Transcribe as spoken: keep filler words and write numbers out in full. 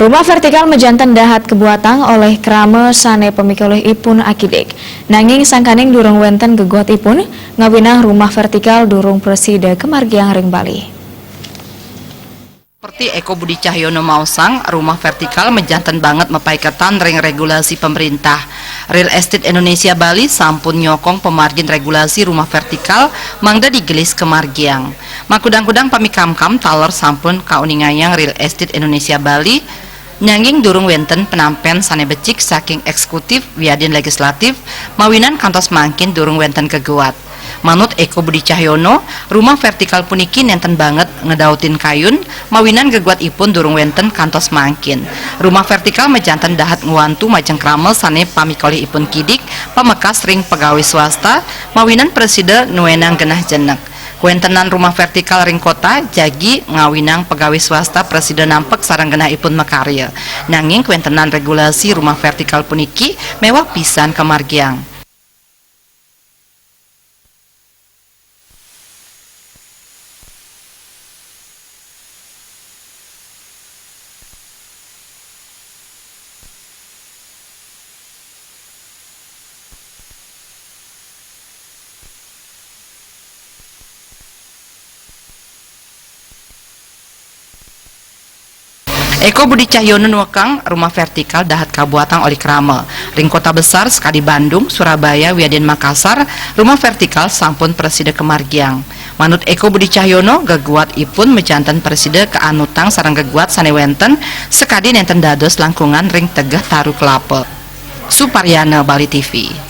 Rumah vertikal majanten dahat kabuatang olih krama sané pamikolihipun akidik. Nanging sangkaning durung wénten geguatipun, ngawinang rumah vertikal durung prasida kamargiang ring Bali. Seperti Eko Budi Cahyono maosang, rumah vertikal majanten banget mapaiketan ring regulasi pemerintah. Real Estate Indonesia Bali sampun nyokong pamargin regulasi rumah vertikal mangda digelis kamargiang. Makudang-kudang pamikamkam taler sampun kauningayang Real Estate Indonesia Bali, nanging durung wénten penampén sané becik saking eksekutif wiadin legislatif, mawinan kantos mangkin durung wénten geguat. Manut Eko Budi Cahyono, rumah vertikal puniki nénten banget ngedautin kayun, mawinan geguatipun durung wénten kantos mangkin. Rumah vertikal majanten dahat ngwantu majeng krama sané pamikolihipun kidik, pamekas ring pegawai swasta, mawinan prasida nuénang genah jenek. Kawéntenan rumah vertikal ring kota jagi ngawinang pegawai swasta prasida nampek sareng genahipun makarya. Nanging kawéntenan regulasi rumah vertikal puniki méweh pisan kamargiang. Eko Budi Cahyono nuekang, rumah vertikal dahat kabuatang olih krama. Ring kota besar sekadi Bandung, Surabaya, wiadin Makassar, rumah vertikal sampun prasida kamargiang. Manut Eko Budi Cahyono, geguatipun majanten prasida kaanutang sareng geguat sané wénten, sakadi nénten dados langkungan ring tegeh taru kelapa. Suparyana, Bali T V.